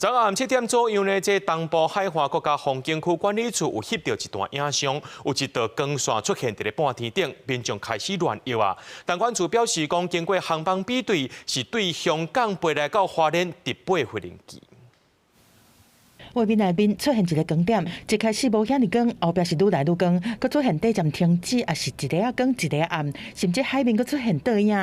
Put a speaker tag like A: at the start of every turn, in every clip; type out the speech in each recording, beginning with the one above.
A: 昨暗7點左右呢，這東部海岸國家風景區管理處有翕著一段影像，有一道光線出現佇咧半天頂，民眾開始亂搖啊。東管處表示講，經過航班比對，是對香港飛來到花蓮直飛飛行機。
B: 畫面內面出現一个光點，一開始無遐爾光，後壁是愈來愈光，閣出現短暫停止，抑是一个仔光一个仔暗，甚至海面閣出現倒影。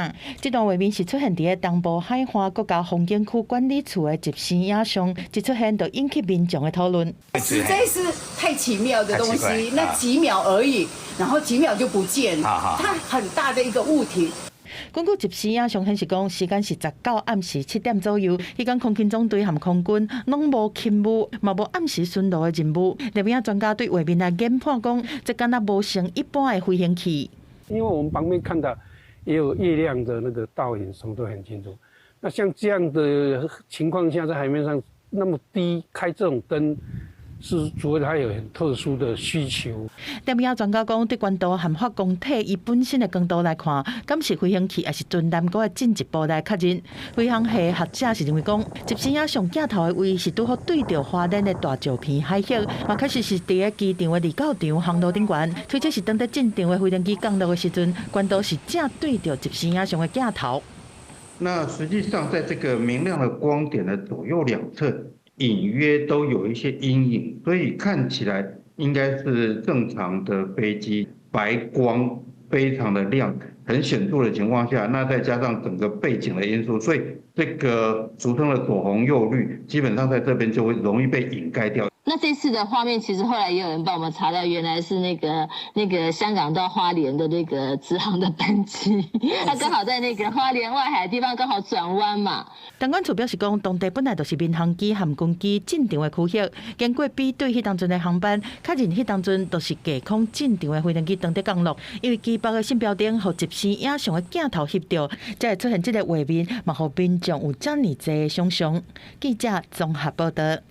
B: 這段畫面是出現佇咧東部海岸國家風景區管理處的即時影像，一出現就引起民眾的討論。
C: 實在是太奇妙的東西，那幾秒而已，然後幾秒就不見，它很大的一個物體。
B: 根據即時影像顯示講，時間是19暗時7點左右，彼工空勤總隊和空軍攏無勤務，嘛無暗時巡邏的任務。攝影專家對畫面來研判講，這敢若無像一般的飛行器。
D: 因為我們旁邊看到也有月亮的那個倒影，什麼都很清楚。那像這樣的情況下，在海面上那麼低開這種燈，是除非它有很特殊的需求。
B: 攝影專家講，對高度和發光體伊本身的光度來看，敢是飛行器抑是船艦閣會進一步來確認。飛行系學者是認為講，即時影像鏡頭的位是拄好對著花蓮的大石坪海域，嘛確實是佇咧機場的離到場航路頂懸。推測是當佇進場的飛行機降落的時陣，高度是正對著即時影像的鏡頭。
E: 那實際上，在這個明亮的光點的左右兩側，隱約都有一些陰影，所以看起來應該是正常的飛機，白光非常的亮，很顯著的情況下，那再加上整個背景的因素，所以這個俗稱的左紅右綠，基本上在這邊就會容易被掩蓋掉。
F: 那這次的畫面，其實後來也有人幫我們查到，原來是那個香港到花蓮的那個直航的班機，它剛好在那個花蓮外海的地方剛好轉彎嘛。
B: 東管處表示講，當地本來就是民航機和軍機進場的區域，經過比對，彼當陣的航班，確認彼當陣就是架空進場的飛行機當佇降落，因為機腹的信標燈予即時影像的鏡頭翕著，才會出現這个畫面，嘛予民眾有遮爾濟的想像。記者綜合報道。